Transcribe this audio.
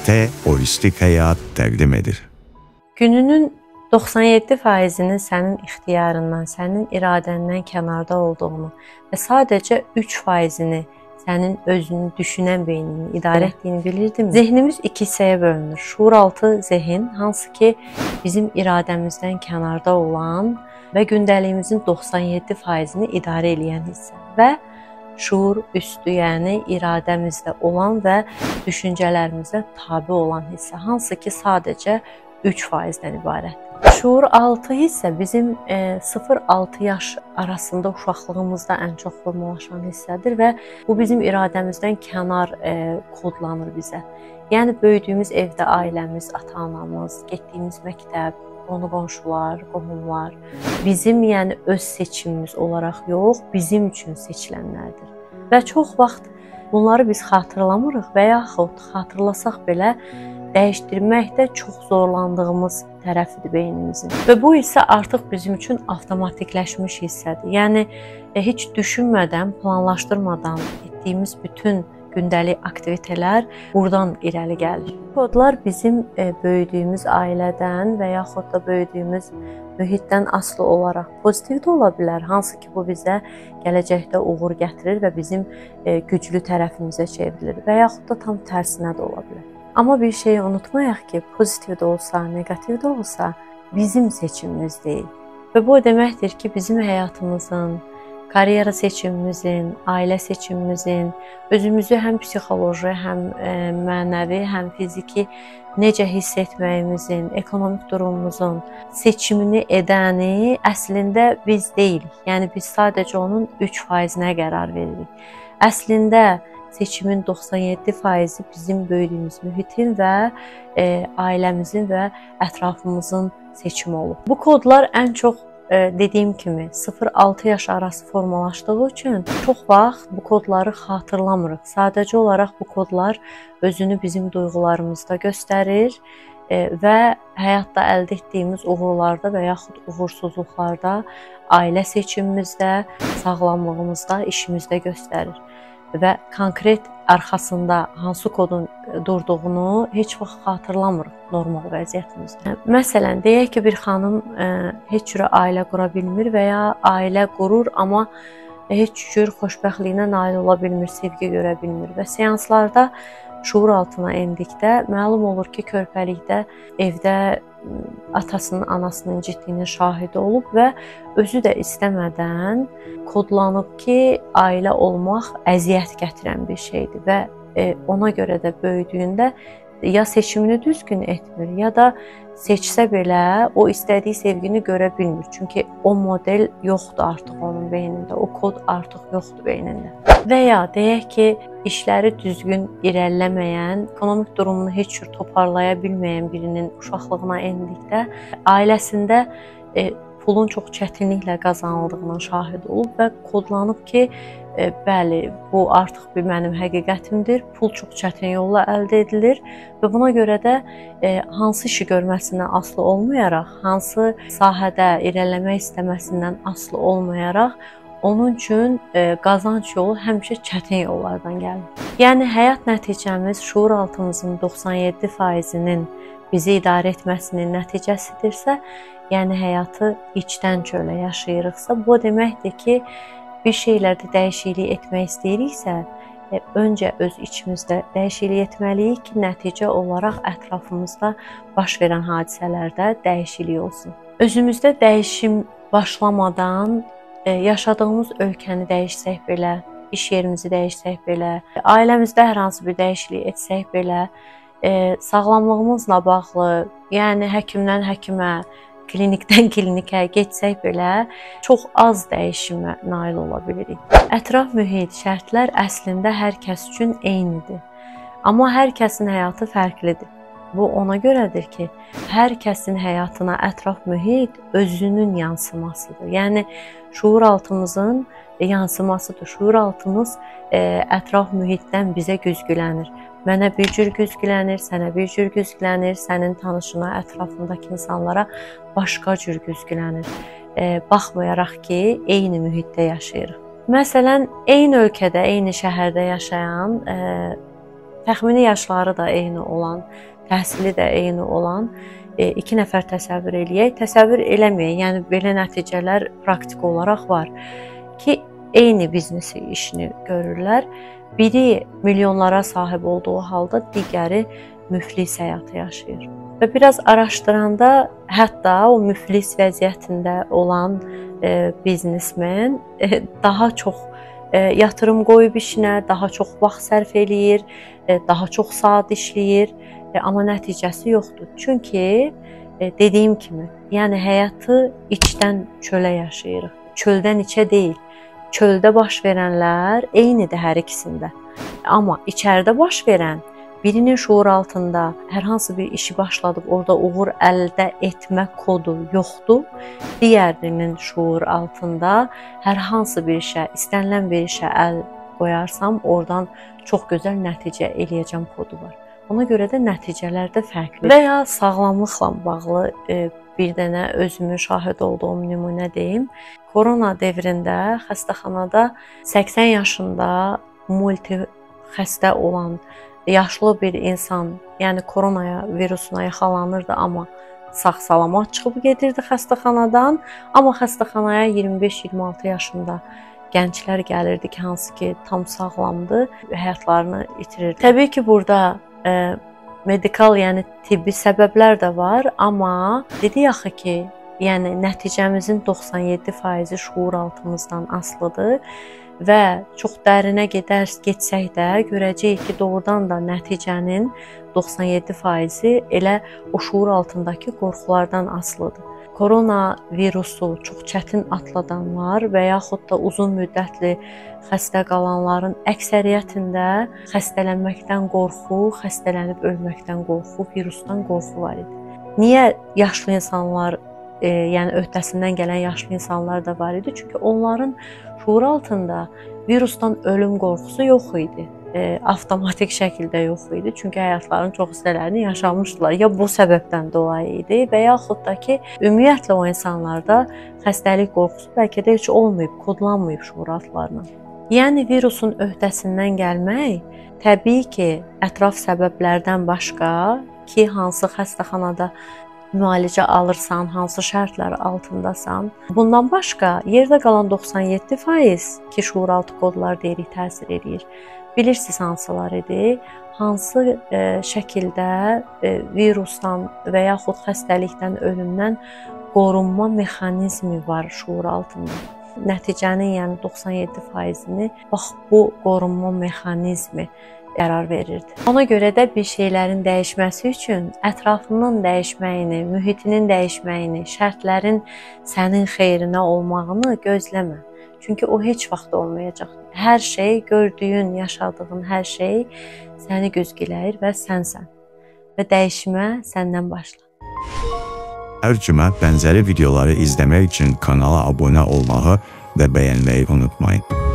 TRT Holistik Həyat təqdim edir. Gününün 97%-nin sənin ixtiyarından, sənin iradəndən kənarda olduğunu və sadəcə 3%-ni sənin özünü düşünən beyninin idarə etdiyini bilirdinmi? Zehnimiz iki hissəyə bölünür. Şuuraltı zehin, hansı ki bizim iradəmizdən kənarda olan və gündəliyimizin 97%-ni idarə eləyən hissə və şuur üstü, yəni iradəmizdə olan və düşüncələrimizə tabi olan hissə, hansı ki sadəcə 3%-dən ibarətdir. Şuur altı hissə bizim 0-6 yaş arasında uşaqlığımızda ən çox formalaşan hissədir və bu bizim iradəmizdən kənar kodlanır bizə. Yəni böyüdüyümüz evdə ailəmiz, ata-anamız, getdiyimiz məktəb, qonu-qonşular, qohumlar bizim, yəni öz seçimimiz olaraq yox, bizim üçün seçilənlərdir. Və çox vaxt bunları biz xatırlamırıq və yaxud xatırlasaq belə dəyişdirməkdə çox zorlandığımız tərəfidir beynimizin. Və bu isə artıq bizim üçün avtomatikləşmiş hissədir. Yəni heç düşünmədən, planlaşdırmadan etdiyimiz bütün gündəlik aktivitelər buradan irəli gəlir. Kodlar bizim böyüdüyümüz ailədən və yaxud da böyüdüyümüz mühitdən asılı olaraq pozitiv də ola bilər, hansı ki bu bizə gələcəkdə uğur gətirir və bizim güclü tərəfimizə çevrilir və yaxud da tam tərsinə də ola bilər. Amma bir şeyi unutmayaq ki, pozitiv də olsa, neqativ də olsa bizim seçimimiz deyil. Və bu o deməkdir ki, bizim həyatımızın, karyera seçimimizin, ailə seçimimizin, özümüzü həm psixoloji, həm mənəvi, həm fiziki necə hiss etməyimizin, ekonomik durumumuzun seçimini edəni əslində biz deyilik. Yəni biz sadəcə onun 3%-nə qərar veririk. Əslində seçimin 97%-i bizim böyüdüyümüz mühitin və ailəmizin və ətrafımızın seçimi olub. Bu kodlar ən çox dediyim kimi 0-6 yaş arası formalaşdığı üçün çox vaxt bu kodları xatırlamırıq. Sadəcə olaraq bu kodlar özünü bizim duyğularımızda göstərir və həyatda əldə etdiyimiz uğurlarda və yaxud uğursuzluqlarda, ailə seçimimizdə, sağlamlığımızda, işimizdə göstərir. Və konkret arxasında hansı kodun durduğunu heç vaxt xatırlamırıq normal vəziyyətimizdə. Məsələn, deyək ki, bir xanım heç cürə ailə qura bilmir və ya ailə qurur, amma heç cür xoşbəxtliyinə nail ola bilmir, sevgi görə bilmir və seanslarda şuur altına endikdə məlum olur ki, körpəlikdə evdə atasının, anasının incitdiyinin şahidi olub və özü də istəmədən kodlanıb ki, ailə olmaq əziyyət gətirən bir şeydir və ona görə də böyüdüyündə ya seçimini düzgün etmir, ya da seçsə belə o istədiyi sevgini görə bilmir. Çünki o model yoxdur artıq onun beynində, o kod artıq yoxdur beynində. Və ya deyək ki, işləri düzgün irəliləməyən, ekonomik durumunu heç cür toparlaya bilməyən birinin uşaqlığına endikdə ailəsində pulun çox çətinliklə qazanıldığının şahidi olub və kodlanıb ki, bəli, bu artıq bir mənim həqiqətimdir, pul çox çətin yolla əldə edilir və buna görə də hansı işi görməsindən asılı olmayaraq, hansı sahədə irəliləmək istəməsindən asılı olmayaraq, onun üçün qazanc yolu həmişə çətin yollardan gəlir. Yəni, həyat nəticəmiz şuur altımızın 97%-nin bizi idarə etməsinin nəticəsidirsə, yəni həyatı içdən çölə yaşayırıqsa, bu o deməkdir ki, bir şeylərdə dəyişiklik etmək istəyiriksə, öncə öz içimizdə dəyişiklik etməliyik ki, nəticə olaraq ətrafımızda baş verən hadisələrdə dəyişiklik olsun. Özümüzdə dəyişim başlamadan yaşadığımız ölkəni dəyişsək belə, iş yerimizi dəyişsək belə, ailəmizdə hər hansı bir dəyişiklik etsək belə, sağlamlığımızla bağlı, yəni həkimdən həkimə, klinikdən klinikə getsək belə çox az dəyişimə nail ola bilirik. Ətraf mühit, şərtlər əslində hər kəs üçün eynidir. Amma hər kəsin həyatı fərqlidir. Bu ona görədir ki, hər kəsin həyatına ətraf mühit özünün yansımasıdır. Yəni şuur altımızın yansımasıdır. Şuur altımız ətraf mühitdən bizə güzgülənir. Mənə bir cür güzgülənir, sənə bir cür güzgülənir, sənin tanışına, ətrafındakı insanlara başqa cür güzgülənir. Baxmayaraq ki, eyni mühitdə yaşayırıq. Məsələn, eyni ölkədə, eyni şəhərdə yaşayan Təxmini yaşları da eyni olan, təhsili də eyni olan 2 nəfər təsəvvür eləyək. Təsəvvür eləməyək, yəni belə nəticələr praktik olaraq var ki, eyni biznesi işini görürlər. Biri milyonlara sahib olduğu halda digəri müflis həyatı yaşayır. Və biraz araşdıranda hətta o müflis vəziyyətində olan biznesmen daha çox yatırım qoyub işinə, daha çox vaxt sərf eləyir, daha çox saat işləyir, amma nəticəsi yoxdur. Çünki dediyim kimi, yəni həyatı içdən çölə yaşayırıq. Çöldən içə deyil. Çöldə baş verənlər eynidir hər ikisində. Amma içəridə baş verən birinin şuur altında hər hansı bir işi başladıb, orada uğur əldə etmə kodu yoxdur. Digərinin şuur altında hər hansı bir işə, istənilən bir işə əl qoyarsam, oradan çox gözəl nəticə eləyəcəm kodu var. Ona görə də nəticələr də fərqlidir. Və ya sağlamlıqla bağlı bir dənə özümün şahid olduğum nümunə deyim. Korona dövründə xəstəxanada 80 yaşında multi xəstə olan yaşlı bir insan, yəni korona virusuna yaxalanırdı, amma sağ-salamat çıxıb gedirdi xəstəxanadan. Amma xəstəxanaya 25-26 yaşında gənclər gəlirdi ki, hansı ki tam sağlamdı, həyatlarını itirirdi. Təbii ki, burada medikal, yəni tibbi səbəblər də var, amma dedik axı ki, yəni nəticəmizin 97% şuur altımızdan asılıdır və çox dərinə getsək də görəcəyik ki, doğrudan da nəticənin 97% elə o şuur altındakı qorxulardan asılıdır. Korona virusu çox çətin atladanlar və yaxud da uzun müddətli xəstə qalanların əksəriyyətində xəstələnməkdən qorxu, xəstələnib ölməkdən qorxu, virusdan qorxu var idi. Niyə yaşlı insanlar, yəni öhdəsindən gələn yaşlı insanlar da var idi? Çünki onların şuur altında virusdan ölüm qorxusu yox idi. Avtomatik şəkildə yox idi. Çünki həyatlarının çox hissələrini yaşamışdılar. Ya bu səbəbdən dolayı idi və yaxud da ki, ümumiyyətlə o insanlarda xəstəlik qorxusu bəlkə də heç olmayıb, kodlanmayıb şuur altlarına. Yəni virusun öhdəsindən gəlmək təbii ki, ətraf səbəblərdən başqa ki, hansı xəstəxanada müalicə alırsan, hansı şərtlər altındasan. Bundan başqa yerdə qalan 97% ki, şuuraltı kodlar deyirik, təsir eləyir. Bilirsiniz hansılar idi? Hansı şəkildə virusdan və yaxud xəstəlikdən, ölümdən qorunma mexanizmi var şuur altında. Nəticənin yəni 97%-ni bax bu qorunma mexanizmi qərar verirdi. Ona görə də bir şeylərin dəyişməsi üçün ətrafının dəyişməyini, mühitinin dəyişməyini, şərtlərin sənin xeyrinə olmağını gözləmə. Çünki o heç vaxt olmayacaq. Hər şey, gördüyün, yaşadığın hər şey səni güzgüləyir və sənsən. Və dəyişmə səndən başla. Hər cümə bənzəri videoları izləmək üçün kanala abunə olmağı və bəyənməyi unutmayın.